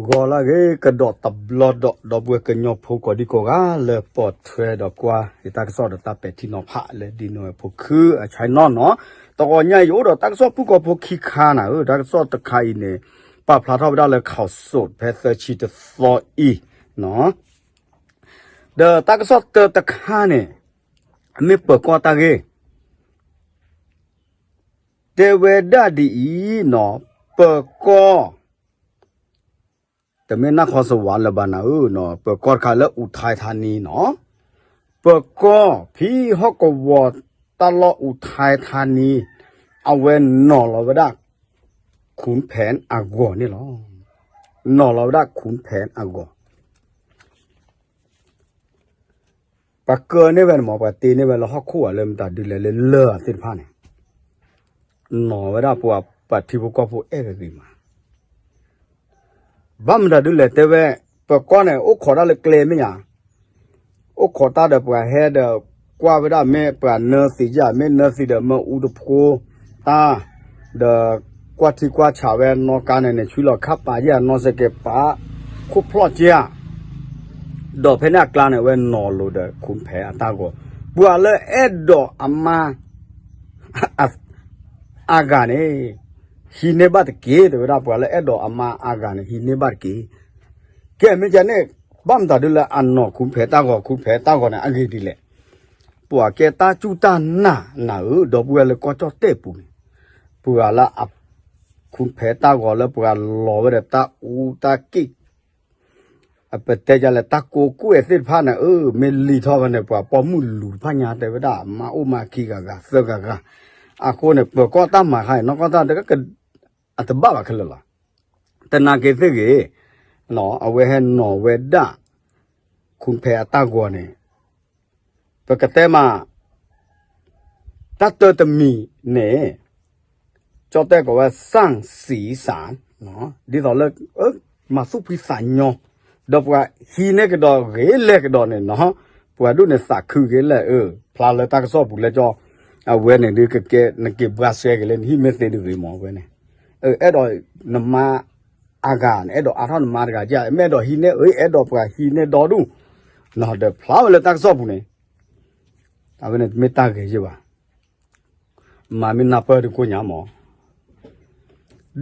ဂီၤလၢအဂ့ၤ ကဒီးတဘျီဒီး ဒီပုၢ်ဝဲၢ်ကညီဖိကိးဒံကိးဂၤ လၢပိာ်ထွဲဒီးကွၢ် ယတၢ်ကစီၣ်ဒီးတၢ်ပဲာ်ထံနီၤဖးလၢဒ်နိဝဲဖိခုအ channel နီၤ. တဂီၤညါအံၤ ယအိၣ်ဒီးတၢ်ကစီၣ်ဖုၣ်ကိာ်ဖိခံခါနၤဧၢ, တၢ်ကစီၣ်တခါအံၤန့ၣ် ပာ်ဖျါထီၣ်ဝဲဒၣ်လၢ ข่าวสด ဖဲသၢဆံတသီအံၤနီၤ. ဒီးတၢ်ကစီၣ်တၢတခါန့ၣ် မ့ၢ်ပၢၤကီၢ်တၢ်ဂ့ၢ် တဲဝဲဒၣ်ဒ်အံၤနီၤ, ပၢၤကီၢ် တမ့ၢ်နၢ်ခီစဝးလၢၤဘၣ်နၤဧၢနီၤ, ပၢၤကီၢ်တခါလၢအူထဲထါနံနီၤ, ပၢၤကီၢ်ဖံဟီၣ်ကဝီၤတၢ်လီၢ်အူထဲထါနံ, အဝဲနီၤလီၤဝဲဒၣ် ขุนแผน အဂီၤန့ၣ်လီၤ. နီၤလီၤဝဲဒၣ် ขุนแผน အဂီၤ ပှၤကၢန့ၢ်ဝဲန့ၣ်မ့ၢ် ပှၤတ့န့ၢ်ဝဲလၢဟီၣ်ခိၣ်ဧါ လၢမတၤဒုလဲၣ် လၢလၢၢ်သ့ၣ်တဖၣ်န့ၣ်, နီၤဝဲဒၣ်ပှၤ ပှၤထံဖိကီၢ်ဖိအဲၣ်ဂ့ၤဂ့ၤမး, ဘၣ်မတၤဒုလဲၣ်တဲဝဲ, ပၢၤကီၢ်န့ၣ် အိၣ်ခိးတၢ်လၢကျဲမ့ၢ်ဧါ, အိၣ်ခိးတၢ်ဒီးပှၤဟဲဒီး ကွၢ်ဝဲဒၣ်မ့ၢ်ပှၤနၢသံးယါ မ့ၢ်နၢသံးဒီးမၢအူတဖိတၢ်, ဒီးကွၢ်ထံကွၢ်ဆးဝဲနီၣ်ကါန့ၣ်န့ၣ် ဆှံလီၤခါပာ်ယါ နီၣ်စဲးကဲးပာ် ခိၣ်ဖျီၣ်ကါ ဒီးဖဲန့ၣ်အကျါန့ၣ် အဝဲနီၤလိာ်ဒီး ขุนแผน အတၢ်ဂီၤ, ပှၤလၢအဲၣ်ဒိးအမါ အဂၤန့ၣ် ဟံးန့ၢ်ဘၣ်တက့ၢ် တဲဝဲဒၣ် ပှၤလၢအဲၣ်ဒိးအမါအဂၤန့ၣ် ဟံးန့ၢ်ဘၣ်တက့ၢ်. ကဲ မ့ၢ်ကန့ၣ် ဘၣ်မတၤဒုလၢအနီၤ ขุนแผน တၢ်ဂီၤ, ขุนแผน တၢ်ဂီၤန့ၣ် အဂ့ၢ်ဒ်လဲၣ်, ပှၤကဲတၢ်စူၢ်တၢ်နာ်နၤဧၢ, ဒီပုၢ်ဝဲၢ်လၢကီၢ်ကၠီၣ်တဲၣ်ပူၤန့ၣ်, ပှၤလၢအ ขุนแผน တၢ်ဂီၤလၢပှၤလီၤဝဲဒီးတၢ်အူတၢ်က့ၣ် အပတဲယလဲၣ် တၢ်ကိးကွဲၢ်သ့ၣ်တဖၣ်န့ၣ် အၢ မ့ၢ်လံာ်ထီၣ်ဝဲန့ၣ် ပှၤပိာ်မုၣ်လူၤတဖၣ်ညါတဲဝဲဒၣ် မါအိၣ်မါခံဂၤဂၤသၢဂၤဂၤ, အဃိန့ၣ် ပၢၤကီၢ်တၢ်မၤခါအံၤ နီၢ်ကီၢ်တၢ်တက အတဘၣ်ဘၣ်ခဲလၢာ်လီၤ. တနာ်က့ၤသ့ၣ်ဂ့ၤ, အဝဲဟဲနီၤဝဲဒၣ် ขุนแผน အတၢ်ဂီၤန့ၣ် ပကတဲမး တၢ်တၢတမံၤန့ၣ် ကၠီၣ်တဲၣ်ကိးဝဲ စၣ်စံးစၣ် ဒ်သိးလၢ မၤသူၣ်ဖှံသးညီ, ဒီးပှၤဟံးန့ၢ်ကဒီးဂ့ၤလဲၢ်ကဒီးန့ၣ်နီၤ, ပှၤဒိၣ်န့ၣ်သးခုဂ့ၤလဲၢ် အၢ ဖျါလၢတၢ်ကစီၣ်ပူၤလၢကၠီ, အဝဲန့ၣ်ဒုးကကဲ နက့ၤဘှါစဲက့ၤလၢနဟံၣ်မ့ၢ်သ့ဒ်ဂ့ၤမး အဝဲန့ၣ်, အဲၣ်ဒိးနမါအဂၤန့ၣ် အဲၣ်ဒိးအါထီၣ်နမါတဂၤက မ့ၢ်အဲၣ်ဒိးဟံးန့ၢ် အၢ အဲၣ်ဒိးပှၤဟံးန့ၢ်ဒီဒူၣ်, ဒီးဖျါဝဲလၢတၢ်ကစီၣ်ပူၤန့ၣ် အဝဲန့ၣ်တမ့ၢ်တၢ်ဂ့ၤယ့ၢ်ဘၣ်. မၤမ့ၢ်နၢ်ပၢၢ်ဒုးကိၣ်ညါမး,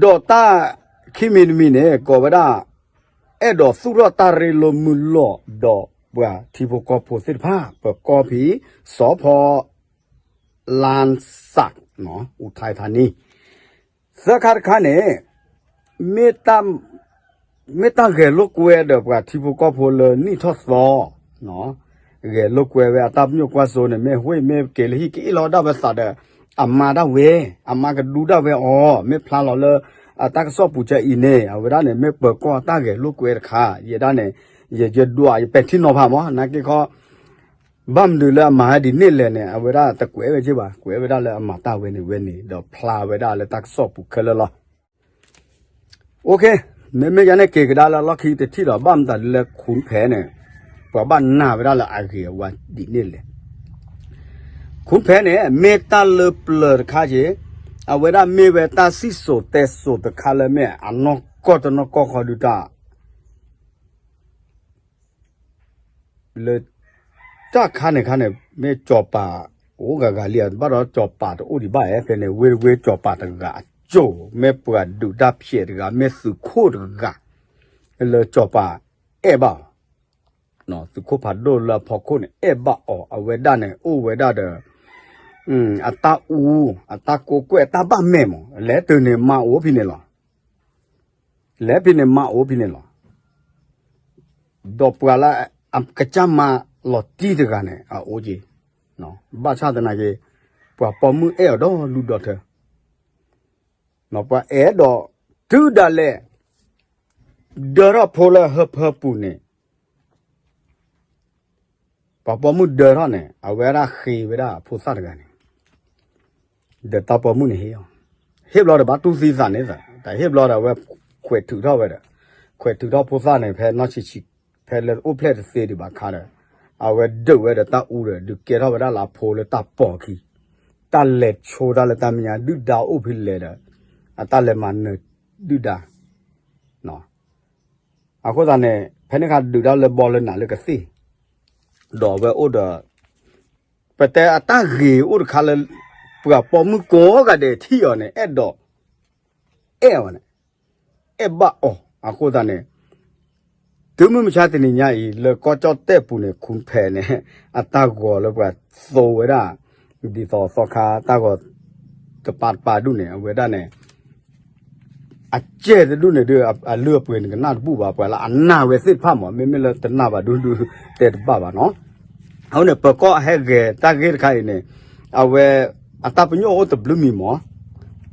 ဒီးတၢ်ခံမံၤတမံၤန့ၣ် ကိးဝဲဒၣ် အဲၣ်ဒိးသူၣ်ထီၣ်တၢ်ရ့လိာ်မုာ်လိာ်ဒီးပှၤထံဖိကီၢ်ဖိသ့ၣ်တဖၣ် ပၢၤကီၢ်ဖံ စီၤဖီ လါစး အူထဲထါနံ, သၢခါတခါန့ၣ် မ့ၢ်တၢ်ဂဲၤလိာ်ကွဲဒီးပှၤထံဖိကီၢ်ဖိလၢနံၣ်ထီၣ်သီ, ဂဲၤလိာ်ကွဲဝဲအတၢ်ပညိၣ်ကွၢ်စိန့ၣ် မ့ၢ်ဟ့ၣ်မ့ၢ်က့ၤလၢဟံၣ်ကအ့ၣ်လိာ်ဒၣ်ဝဲသးဒီး အမါဒၣ်ဝဲ, အမါကဒူဒၣ်ဝဲအီၤ, မ့ၢ်ဖျါလီၤလၢ အတၢ်ကစီၣ်ပူၤကၢအံၤန့ၣ် အဝဲဒၣ်န့ၣ် မ့ၢ်ပၢၤကီၢ်တၢ်ဂဲၤလိာ်ကွဲတခါ, ယဲဒၣ်န့ၣ် ယယဒွးယပဲာ်ထံနီၤဖးမး နာ်က့ခီ ဘၣ်မနုၤလၢအမၤဝဲဒ်န့ၣ်လဲၣ်န့ၣ် အဝဲဒၣ်တကွဲးဝဲက့ၢ်ဘၣ်, ကွဲးဝဲဒၣ်လၢအမၤတၢ်ဝဲန့ၣ်ဝဲန့ၣ် ဒီးဖျါဝဲဒၣ်လၢတၢ်ကစီၣ်ပူၤခဲလၢာ်လီၤ. မ့မ့ၢ်ယၤန့ၣ်က့ၤကဒါလၢလီၢ်ခံတထံၣ်ဒီး ဘၣ်မတၤဒ်လဲၣ် ခုၣ်ဖဲန့ၣ် ပှၤဘၣ်နာ်ဝဲဒၣ်လၢအဂ့ၤအဝါဒ်န့ၣ်လဲၣ်. ခုၣ်ဖဲန့ၣ် မ့ၢ်တၢ်လၢပျၢၤတခါက့ၢ်, အဝဲဒၣ်မ့ၢ်ဝဲတၢ်စံၣ်စိၤတဲစိၤတခါလၢမ့ၢ်အနီၢ်ကီၢ်တနီၢ်ကီၢ်ဃီဒုးတၢ် လၢ တၢ်ခါန့ၣ်ခါန့ၣ် မ့ၢ်စီၤပၤအိၣ်ဂၤဂၤလံဧါ, ဘၣ်ဒီးစီၤပၤတအိၣ်ဒံးဘၣ်ဧါ, ဖဲန့ၣ် ဝ့ၢ်တဝ့ၢ်စီၤပၤတဂၤအစိၤ, မ့ၢ်ပှၤဒုးတၢ်ဖျဲးတဂၤ, မ့ၢ်သုးခိၣ်တဂၤ, လၢစီၤပၤအဲၣ်ဘၣ်အီၤ, သုးခိၣ်ဖးဒိၣ်လၢအဖီခိၣ်န့ၣ် အဲၣ်ဘၣ်အီၤ, အဝဲဒၣ်န့ၣ် အိၣ်ဝဲဒၣ်ဒီး အတၢ်အူ, အတၢ်ကိးကွဲၢ် အတၢ်ဘၣ်မဲာ်မး, လဲၤတုၤန့ၣ်မါအိၣ်ဖဲန့ၣ်လီၤ. လဲၤဖဲန့ၣ်မါအိၣ်ဖဲန့ၣ်လီၤ. ဒီးပှၤလၢအကစၢ်မါလီၤတံၢ်တဂၤန့ၣ် အအိၣ်က့ၤ, ဘၣ်ဆၣ်သနာ်က့ ပှၤပိာ်မုၣ်အဲၣ်အီၤဒီဒူၣ်ဒီထၢ, ပှၤအဲၣ်ဒီး တုၤဒၣ်လဲာ် ဒၢထီၣ်ဖိလၢဟၢဖၢပူၤန့ၣ် ပှၤပိာ်မုၣ်ဒၢထီၣ်န့ၣ် အဝဲဒၣ်ဃ့ဝဲဒၣ်ဖိသၣ်တဂၤန့ၣ်, ဒီးတၢ်ပိာ်မုၣ်န့ၣ်ဟ့ၣ်အီၤ, ဟ့ၣ်ဘျီဒီးဘၣ်တူၢ်သံသးန့ၣ်သး, တၢ်ဟ့ၣ်ဘျီဒီးအဝဲခွဲးထုးထီၣ်ဝဲဒီး, ခွဲးထုးထီၣ်ဖိသၣ်န့ၣ် ဖဲနီၢ်ဆံးဆံး, ဖဲလၢအိၣ်ဖျဲၣ်တသ့ဒံးဘၣ်ခါဒီး, အဝဲဒုးဝဲဒီးတၢ်အူဒီး ဒုးကဲထီၣ်ဝဲဒၣ်လၢအဖိလၢတၢ်ပိာ်ခံ, တၢ်လဲၤဆိတၢ်လၢတၢ်မဲာ်ညါ ဒုၣ်ဒါအိၣ်ဖဲလဲၣ်ဒီး, အတၢ်လဲၤမၤနၢၤဒုၣ်ဒါ အဃိသတးန့ၣ် ဖဲန့ၣ်အခါဒုးဒၣ်လၢဘီလၢနးလၢကသ့ၣ်, ဒီးအဝဲအိၣ်ဒီး ပတဲအတၢ်ဂ့ၤအိၣ်တခါလၢ ပှၤပိာ်မုၣ်ကိးဂၤဒဲးထံၣ်အီၤန့ၣ် အဲၣ်ဒိး အဲၣ်အီၤန့ၣ် အဲၣ်ဘၣ်အီၤ အဃိသတးန့ၣ် တုၤမုၢ်မဆါတနံၤညါအံၤ လၢကီၢ်ကၠီၣ်တဲၣ်ပူၤန့ၣ် ခူၣ်ဖဲန့ၣ် အတၢ်ဂီၤလၢပှၤသိဝဲဒၣ် ဒ်သိးသီခါတၢ်ဂီၤ တပာ်တပာ်ဒူၣ်န့ၣ် အဝဲဒၣ်န့ၣ် အကဲတဒူၣ်န့ၣ်ဒီး အလုၢ်အပှ့ၤန့ၣ်ကနၣ်တဘူၣ်ဘၣ် ပှၤလၢအနာ်ဝဲသ့ၣ်တဖၣ်မး မ့မ့ၢ်လၢတနာ်ဘၣ်ဒူၣ်ဒူၣ် တဲတဘၣ်ဘၣ်နီၤ. အဃိန့ၣ် ပၢၤကီၢ်အဟဲဂဲၤတၢ်ဂ့ၢ်တခါအံၤန့ၣ် အဝဲ အတၢ်ပညိၣ်အိၣ်တဘျုးမံၤမး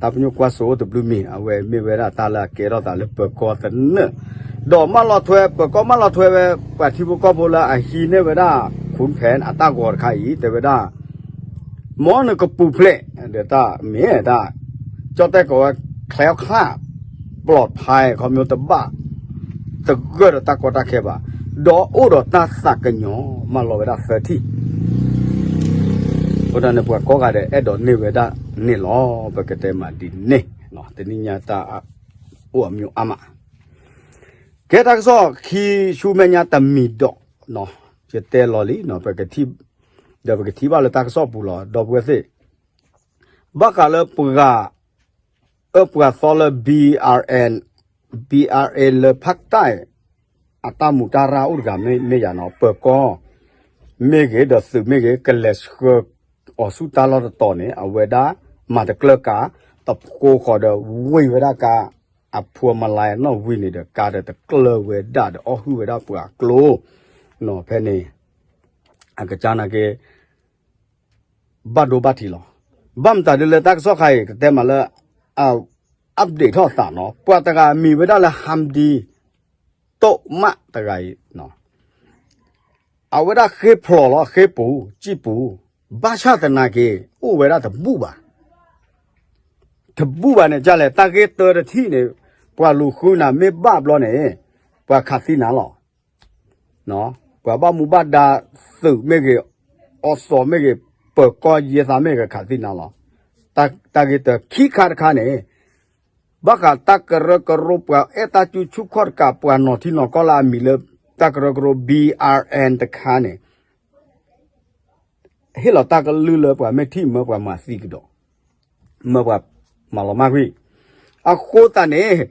တၢ်ပညိၣ်ကွၢ်စိအိၣ်တဘျုးမံၤ အဝဲမ့ၢ်ဝဲဒၣ်တၢ်လၢအကဲထီၣ်သးလၢပၢၤကီၢ်သနၢၣ် ဒီးမၢလီၤထွဲ ပၢၤကီၢ်မၢလီၤထွဲဝဲ ပှၤထံဖိကီၢ်ဖိလၢအဟံးန့ၢ်ဝဲဒၣ် ခူၣ်ဖဲအတၢ်ဂီၤတခါအံၤ တဲဝဲဒၣ် မ်နကပူၤဖျဲး ဒီးတၢ်မ့ၢ်တၢ် ကၠီၣ်တဲၣ်ကိးဝဲ แคล้วคลาด ပျီဖဲ ခီဖျိတဘၣ် တဂၢၢ်ဒီးတၢ်ကီတၢ်ခဲဘၣ်, ဒီးအိၣ်ဒီးတၢ်သးကညီၤ မၢလီၤဝဲဒၣ်သၢထံၣ်, အဃိသတးန့ၣ် ပှၤကိးဂၤဒဲးအဲၣ်ဒိးန့ၢ်ဝဲဒၣ်န့ၣ်လီၤ. ပကတဲမးဒ်န့ၣ်, တနံၤညါတၢ်အိၣ်အမံၤအါမး, ကဲတၢ်ကစီၣ်ခံဆူမဲာ်ညါတမံၤဒီး, ယတဲလီၤလံ, ဒီးပကထံၣ်ဘၣ်လၢတၢ်ကစီၣ်ပူၤလီၤ. ဒီပုၢ်ဝဲၢ်သ့ၣ်, ဘၣ်ဃးလၢပှၤ အၢပှၤသီလၢ BRN, BRN လၢဖးတၢ် အတၢ်မူးတၢ်ရၢ်အိၣ်တဂၤမ့ၢ်ယၤနီၤ, ပၢၤကီၢ်မ့ၢ်ဂ့ၤ ဒီးသုးမ့ၢ်ဂ့ၤ ကလဲၤဆှၢအီၤဆူတၢ်လီၢ်တတီၤန့ၣ် အဝဲဒၣ်မၤတကျၢၤကါ တဖိဃီၤဒီးဝ့ၤဝဲဒၣ်ကါ အဖူအမလါနီၣ်ဝံၤန့ၣ်ဒီး ကါဒီးတကျၢၤဝဲဒၣ်ဒီးအီၣ်ဟုၣ်ဝဲဒၣ်ပှၤကျိ ဖဲန့ၣ် အကစၢ်နာ်က့ ဘၣ်ဒိဘၣ်ထံးလီၤ. ဘၣ်မတၤဒ်လၢတၢ်ကစီၣ်ခါအံၤ ကတဲမးလၢ အ update ထီၣ်သးနီၤ, ပှၤတဂၤမံၤဝဲဒၣ်လၢ ဟါမဒံ တိၣ်မးတဂၤအံၤ, အဝဲဒၣ်ဃ့ဖျိးလီၤ ဃ့ပူၤ စံၣ်ပူၤ, ဘၣ်ဆၣ်သနာ်က့ အိၣ်ဝဲဒၣ်တဘူၣ်ဘၣ် တဘူၣ်ဘၣ်န့ၣ် ကလဲၣ် တၢ်ဂ့ၢ်တၢတထံၣ်န့ၣ် ပှၤလူၤဃုနၤမ့ၢ်ဘၣ်ဘျီန့ၣ် ပှၤခးသံနၤလီၤ. ပှၤဘၣ်မူဘၣ်ဒါသုးမ့ၢ်ဂ့ၤ, အီစီမ့ၢ်ဂ့ၤ, ပၢၤကီၢ်ယဲသးမ့ၢ်ဂ့ၤ ခးသံနၤလီၤ. တၢ်ဂ့ၢ်တၢခံခါတခါန့ၣ် ဘၣ်ဃးတၢ်ကရၢကရိ ပှၤအဲၣ်တၢ်စုဆူၣ်ခီၣ်တကး ပှၤနီၤထံနီၤကီၢ်လၢအမံၤလၢ တၢ်ကရၢကရိ BRN တခါန့ၣ် ဟ့ၣ်လီၤတၢ်ကလုၢ်လၢပှၤမ့ၢ်ထံၣ်မၢပှၤမၤသံကဒီး, မၢပှၤမၤလီၤမၢ်ကွံာ်, အဃိသတးန့ၣ်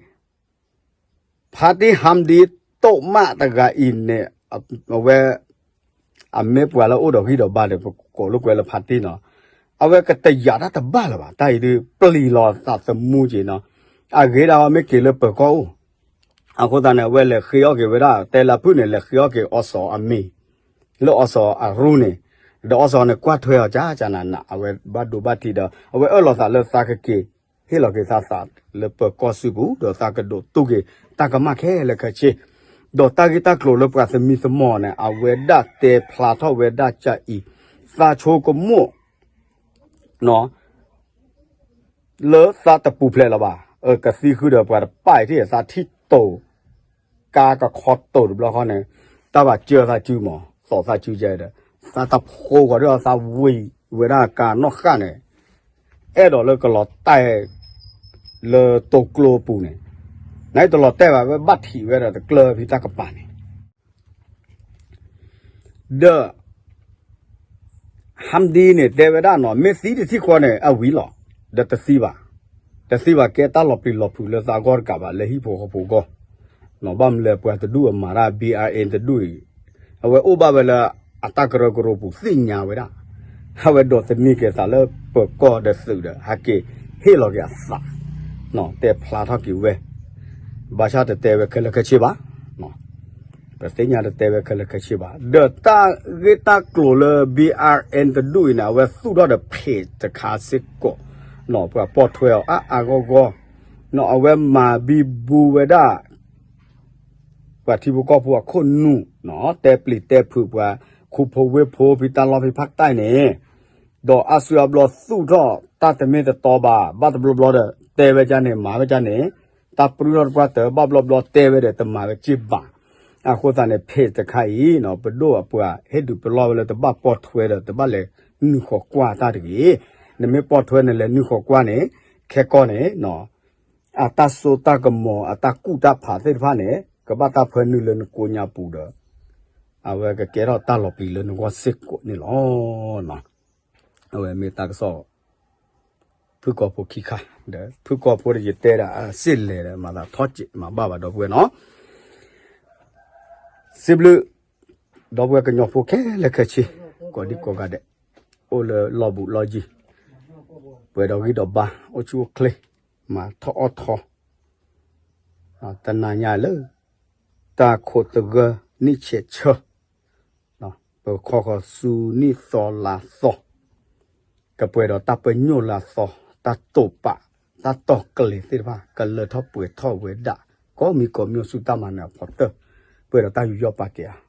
ဖါတံၢ်ဟါမဒံတိၣ်မးတဂၤအံၤန့ၣ် အဝဲ အမ့ၢ်ပှၤလၢအိၣ်ဒီးဂံၢ်ဒီးဘါဒီး ပကိးလိာ်ကွဲလၢဖါတံၢ်နီၤ, အဝဲကတယာ်တၢ်တဘၣ်လၢၤဘၣ်, တၢ်အံၤဒုးပျံၤလီၤသးသမူက့ၤနီၤ, အဂ့ၤဒၣ်ဝဲမ့ၢ်က့ၤလၢပၢၤကီၢ်အိၣ်, အဃိသတးန့ၣ် အဝဲလဲၤဃ့အီၣ်က့ၤဝဲဒၣ် တဲလၢဖုၣ်န့ၣ် လဲၤဃ့အီၣ်က့ၤအီစီအမံၤ လၢအီစီအရူန့ၣ်, ဒီးအီစီန့ၣ် ကွၢ်ထွဲအီၤကနန, အဝဲဘၣ်ဒိဘၣ်ထံးဒီး အဝဲအၢၣ်လီၤသးလၢသးကက့ၤ ဟ့ၣ်လီၤက့ၤသးသးလၢပၢၤကီၢ်စုပူၤ ဒီးသးကဒိးတူၢ်က့ၤတၢ်ကမၣ်ခဲလၢာ်ခဲဆ့, ဒီးတၢ်ဂ့ၢ်တၢ်ကျိၤလၢပှၤသမံသမိးန့ၣ် အဝဲဒၣ်တဲဖျါထီၣ်ဝဲဒၣ်ကအံၤ, သးဆိကမိၣ် လၢသးတပူၤဖျဲးလၢၤဘၣ်, ကသံဃုာ်ဒီးပှၤတပၢၢ်အံၤထံၣ် သးထံၣ်တိၤ ကါကခီတိၤတဘျီဃီန့ၣ်, တၢ်ဘၣ်စၢသးစုမး သီၣ်သးစုကဲဒီး သးတဖိဃီၤဒီးသးဝံၤဝဲဒၣ်ကါနီၣ်ဃၣ်န့ၣ်, အဲၣ်ဒိးလၢကလီၤတဲာ် လၢတိကျိပူၤန့ၣ်, နတလီၤတဲာ်ဘၣ် ဝဲဘၣ်ထံးဝဲဒီးတကျၢၤဖံတၢ်ကပၤန့ၣ် ဒီး ဟါမဒံန့ၣ် တဲဝဲဒၣ်နီၤ မ့ၢ်သံတထံၣ်ဃီန့ၣ် အဝံၤလီၤ, ဒီးတသံဘၣ်, တသံဘၣ်ကဲတၢ်လီၤပျံၤလီၤဖုးလၢသးအဂီၢ်တကးဘၣ် လၢဟံၣ်ဖိဃီဖိအဂီၢ်, ဘၣ်မနုၤလဲၣ်ပှၤတဒူၣ်အမၤတၢ် ဘံၣ်အၣ်အ့ၣ် တဒူၣ်အံၤ, အဝဲအိၣ်ဘၣ်ဝဲလၢ အတၢ်ကရၢကရိပူၤသ့ၣ်ညါဝဲဒၣ်, အဝဲဒိးသန့ၤက့ၤသးလၢပၢၤကီၢ်ဒီးသုးဒီး ဟဲက့ၤဟ့ၣ်လီၤက့ၤအသး, တဲဖျါထီၣ်က့ၤဝဲ, ဘၣ်ဆၣ်တတဲဝဲခဲလၢာ်ခဲဆ့ဘၣ် ပသ့ၣ်ညါတတဲဝဲခဲလၢာ်ခဲဆ့ဘၣ်, ဒီးတၢ်ဂ့ၢ်တၢ်ကျိၤလၢ ဘံၣ်အၣ်အ့ၣ် တဒူၣ်အံၤန့ၣ် အဝဲသူၣ်ထီၣ်ဒီး page တခါစ့ၢ်ကီး, ပှၤပိာ်ထွဲအီၤအါအါဂီၢ်ဂီၢ်, အဝဲမၤဘံဘူဝဲဒၣ် ပှၤထံဖိကီၢ်ဖိအခိၣ်နူာ်, တဲပျံၤတဲဖုးပှၤ ခူဖိဝ့ၢ်ဖိ ဖံတၢ်လီၢ်ဖံဖးတၢ်န့ၣ်, ဒီးအါစုအါဘျီသူၣ်ထီၣ်တၢ်တမ့ၢ်တတီဘၣ်, ဘၣ်တဘျီဘျီဒီး တဲဝဲဒ်န့ၣ် မၤဝဲဒ်န့ၣ်, တၢ်ပြူထီၣ်တပှၢ်တၢၢ် ဘၣ်ဘျီဘျီတဲဝဲဒီးတမၤဝဲက့ၢ်ဘၣ်, အဃိသတးန့ၣ် page တခါအံၤ ပဒိၣ်အပှၤဟ့ၣ်ဒုးပလီၢ်ဝဲလၢတဘၣ်ပိာ်ထွဲဒီးတဘၣ်လဲၤနုာ်ဃီၤကွၢ်တၢ်တဂ့ၤ, နမ့ၢ်ပိာ်ထွဲနလဲၤနုာ်ဃီၤကွၢ်န့ၣ်, ခဲကီၢ်န့ၣ် အတၢ်စိတၢ်ကမီၤ အတၢ်ကူၣ်တၢ်ဖးသ့ၣ်တဖၣ်န့ၣ် ကဘၣ်တၢ်ဖၢနုာ်လၢနကိးညါပူၤဒီး အဝဲကကဲထီၣ်တၢ်လီၤပျံၤလၢနဂီၢ်စ့ၢ်ကီးန့ၣ်လီၤ. အဝဲမ့ၢ်တၢ်ကစီၣ် ဖုၣ်ကိာ်ဖိခံခါ ဒီးဖုၣ်ကိာ်ဖိဒီးယတဲဒၣ်အစ့ၢ်လဲၣ်ဒီး မၤသးထီၣ်စဲးမၤဘၣ်ဘၣ်ဒီပုၢ်ဝဲၢ်နီၤ. စံးဘျုး ဒီပုၢ်ဝဲၢ်ကညီဖိခဲလၢာ်ခဲဆ့ ကိးဒံကိးဂၤဒဲး အိၣ်လၢလီၢ်ဘူးလီၢ်ယံၤ ပှဲၤဒီးဂံၢ်ဒီးဘါ အိၣ်ဆူၣ်အိၣ်ချ့ မၤထီၣ်အီၣ်ထီ တနၤညါလၢ တၢ်ခိၣ်သဂၢၢ်နံၣ်ဆဲးဆၢ ပခီဃီၤဆူနံၣ်သီလါသီ ကပှဲၤဒီးတၢ်ပညိၣ်လၢအသီ တၢ်တိာ်ပာ် တၢ်တီၢ်ကျဲၤသ့ၣ်တဖၣ် ကလၢထီၣ်ပှဲၤထီၣ်ဝဲဒၣ် ကိးမံၤကိးမံၤဆူတၢ်မၤနၢၤအဖီတၢၢ် ပှဲၤဒီးတၢ်ယူးယီၣ်ပာ်ကဲၤဧါ.